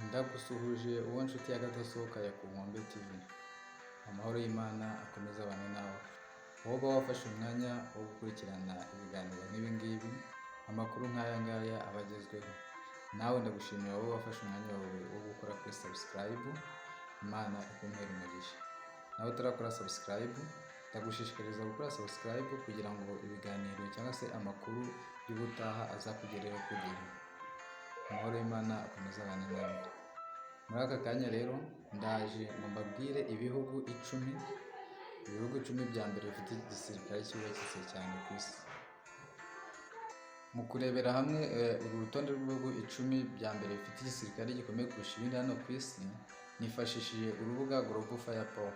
Ndagusuhuje wowe nshuti y'akadasohoka ya Ku Nkombe TV. Amahoro y'Imana akomeze abane nawe. Wowe uba wafashe umwanya wo gukurikirana ibiganiro nk'ibi ngibi, amakuru nk'aya ngaya aba agezweho. Nawe ndagushimira wowe wafashe umwanya wawe wo gukora kuri subscribe, Imana ikumpere umugisha. Nawe utarakora subscribe, ndagushishikariza gukora subscribe kugira ngo ibiganiro cyangwa se amakuru y'ubutaha azakugereho ku gihe. Amahoro y'Imana akomeze abane nawe. Muri aka kanya rero ndaje ngo mbabwire ibihugu 10, ibihugu 10 bya mbere bifite igisirikare cyubakitse cyane ku isi. Mu kurebera hamwe uru rutonde rw'ibihugu 10 bya mbere bifite igisirikare gikomeye kurusha ibindi hano ku isi, nifashishije urubuga Global Firepower.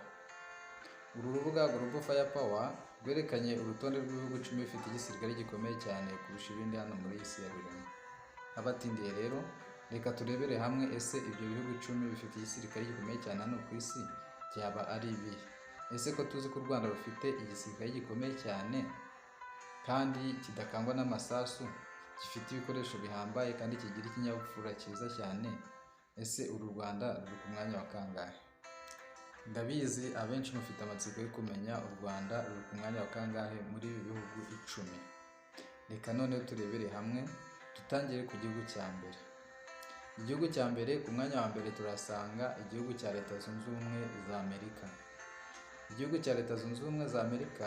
Uru rubuga Global Firepower rwerekanye urutonde rw'ibihugu 10 bifite igisirikare gikomeye cyane kurusha ibindi hano muri iyi si ya rurema. Abatindiye rero, reka turebere hamwe: ese ibyo bihugu 10 bifite igisirikare gikomeye cyane hano ku isi byaba ari ibihe? Ese ko tuzi ko u Rwanda rufite igisirikare gikomeye cyane kandi kidakangwa n'amasasu, gifite ibikoresho bihambaye kandi kigira ikinyabupfura cyiza cyane, ese uru Rwanda ruri ku mwanya wa kangahe? Ndabizi abenshi mufite amatsiko yo kumenya u Rwanda ruri ku mwanya wa kangahe muri ibi bihugu 10. Reka noneho turebere hamwe, dutangire ku gihugu cya mbere. Igihugu cya mbere, ku mwanya wa mbere turasanga igihugu cya Leta Zunze Ubumwe za Amerika. Igihugu cya Leta Zunze Ubumwe za Amerika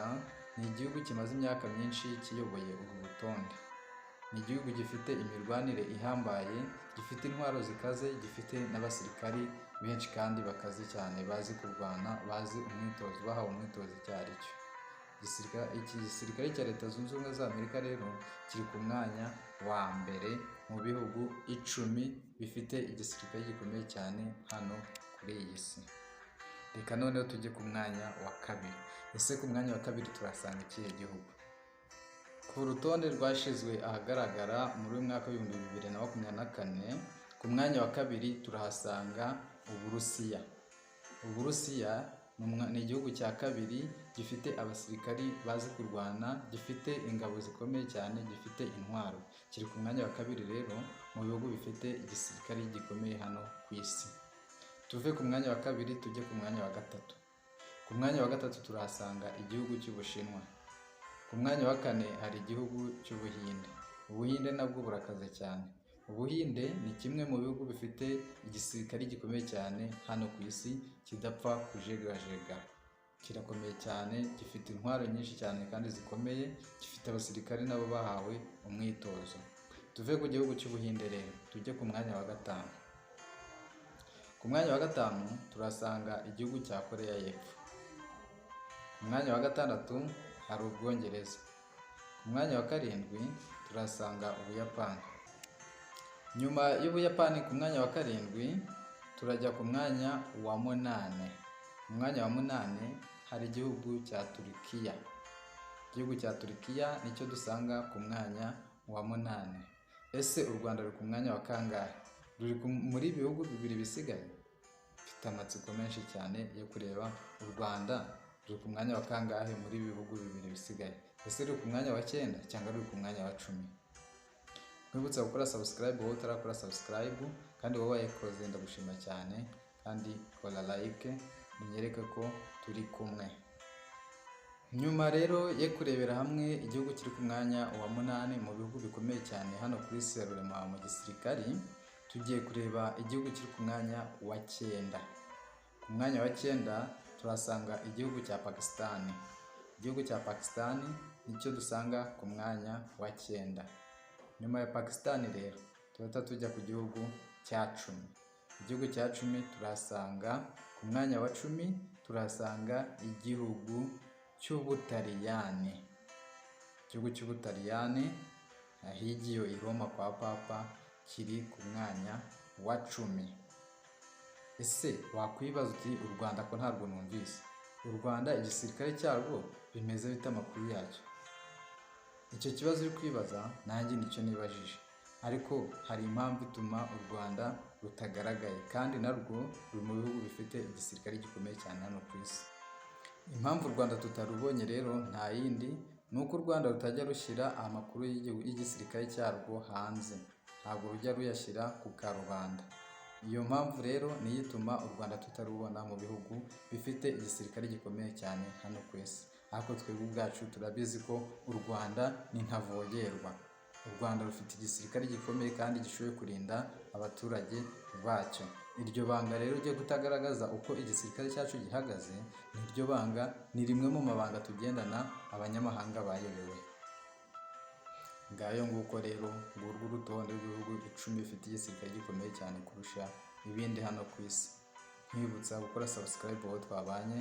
ni igihugu kimaze imyaka myinshi kiyoboye uru rutonde. Ni igihugu gifite imirwanire ihambaye, gifite intwaro zikaze, gifite n'abasirikari benshi kandi bakaze cyane, bazi kurwana, bazi umwitozo, bahawe umwitozo icyo ari cyo. Iki gisirikare cya Leta Zunze Ubumwe za Amerika rero kiri ku mwanya wa mbere mu bihugu 10 bifite igisirikare gikomeye cyane hano kuri iyi si. Reka noneho tujye ku mwanya wa kabiri. Ese ku mwanya wa kabiri turasanga ikihe gihugu? Ku rutonde rwashyizwe ahagaragara muri uyu mwaka wa 2024, ku mwanya wa kabiri turahasanga Uburusiya. Uburusiya ni igihugu cya kabiri gifite abasirikari bazi kurwana, gifite ingabo zikomeye cyane, gifite intwaro. Kiri ku mwanya wa kabiri rero mu bihugu bifite igisirikare gikomeye hano ku isi. Tuve ku mwanya wa kabiri tujye ku mwanya wa gatatu. Ku mwanya wa gatatu turahasanga igihugu cy'Ubushinwa. Ku mwanya wa kane hari igihugu cy'Ubuhinde. Ubuhinde nabwo burakaze cyane. Ubuhinde ni kimwe mu bihugu bifite igisirikare gikomeye cyane hano ku isi, kidapfa kujegajega. Kirakomeye cyane, gifite intwaro nyinshi cyane kandi zikomeye, gifite abasirikare nabo bahawe umwitozo. Tuve ku gihugu cy'Ubuhinde rero, tujye ku mwanya wa gatanu. Ku mwanya wa gatanu turasanga igihugu cya Koreya y'Epfo. Ku mwanya wa gatandatu hari Ubwongereza. Ku mwanya wa karindwi turasanga Ubuyapani. Nyuma y'Ubuyapani ku mwanya wa karindwi, turajya ku mwanya wa munane. Ku mwanya wa munane hari igihugu cya Turukiya. Igihugu cya Turukiya nicyo dusanga ku mwanya wa munane. Ese u Rwanda ruri ku mwanya wa kangahe? Ruri muri ibihugu bibiri bisigaye? Mfite amatsiko menshi cyane yo kureba u Rwanda ruri ku mwanya wa kangahe muri ibi bihugu bibiri bisigaye. Ese ruri ku mwanya wa cyenda cyangwa ruri ku mwanya wa 10? Nkwibutsa gukora subscribe wowe utarakora subscribe, kandi wowe wayikoze ndagushima cyane, kandi kora like unyereke ko turi kumwe. Nyuma rero yo kurebera hamwe igihugu kiri ku mwanya wa munani mu bihugu bikomeye cyane hano kuri isi ya rurema mu gisirikari, tugiye kureba igihugu kiri ku mwanya wa cyenda. Ku mwanya wa cyenda turasanga igihugu cya Pakistan. Igihugu cya Pakistan nicyo dusanga ku mwanya wa cyenda. Nyuma ya Pakistan rero turahita tujya ku gihugu cya 10. Igihugu cya 10 turahasanga, ku mwanya wa 10 turahasanga igihugu cy'Ubutaliyani. Igihugu cy'Ubutaliyani ahigiye i Roma kwa Papa kiri ku mwanya wa 10. Ese wakwibaza uti: "U Rwanda ko ntabwo numvise? U Rwanda igisirikare cyarwo bimeze bite, amakuru yacyo?" Icyo kibazo uri kwibaza nanjye nicyo nibajije, ariko hari impamvu ituma u Rwanda rutagaragaye kandi narwo ruri mu bihugu bifite igisirikare gikomeye cyane hano ku isi. Impamvu u Rwanda tutarubonye rero nta yindi, ni uko u Rwanda rutajya rushyira amakuru y'igisirikare cyarwo hanze, ntabwo rujya ruyashyira ku karubanda. Iyo mpamvu rero niyo ituma u Rwanda tutarubona mu bihugu bifite igisirikare gikomeye cyane hano ku isi. Ariko twebwe ubwacu turabizi ko u Rwanda ni ntavogerwa. U Rwanda rufite igisirikare gikomeye kandi gishoboye kurinda abaturage bacyo. Iryo banga rero ryo kutagaragaza uko igisirikare cyacu gihagaze, niryo banga, ni rimwe mu mabanga tugendana abanyamahanga bayobewe. Ngayo nguko rero, ngurwo urutonde rw'ibihugu 10 bifite igisirikare gikomeye cyane kurusha ibindi hano ku isi. Nkwibutsa gukora subscribe wowe twabanye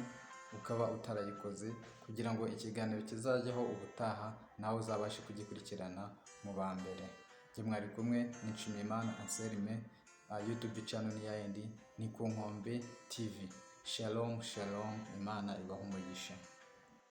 ukaba utarayikoze, kugira ngo ikiganiro kizajyaho ubutaha nawe uzabashe kugikurikirana mu ba mbere. Njye mwari kumwe ni Nshimiyimana Anselme, YouTube channel ni yayindi, ni Ku Nkombe TV. Shalom shalom, Imana ibahe umugisha.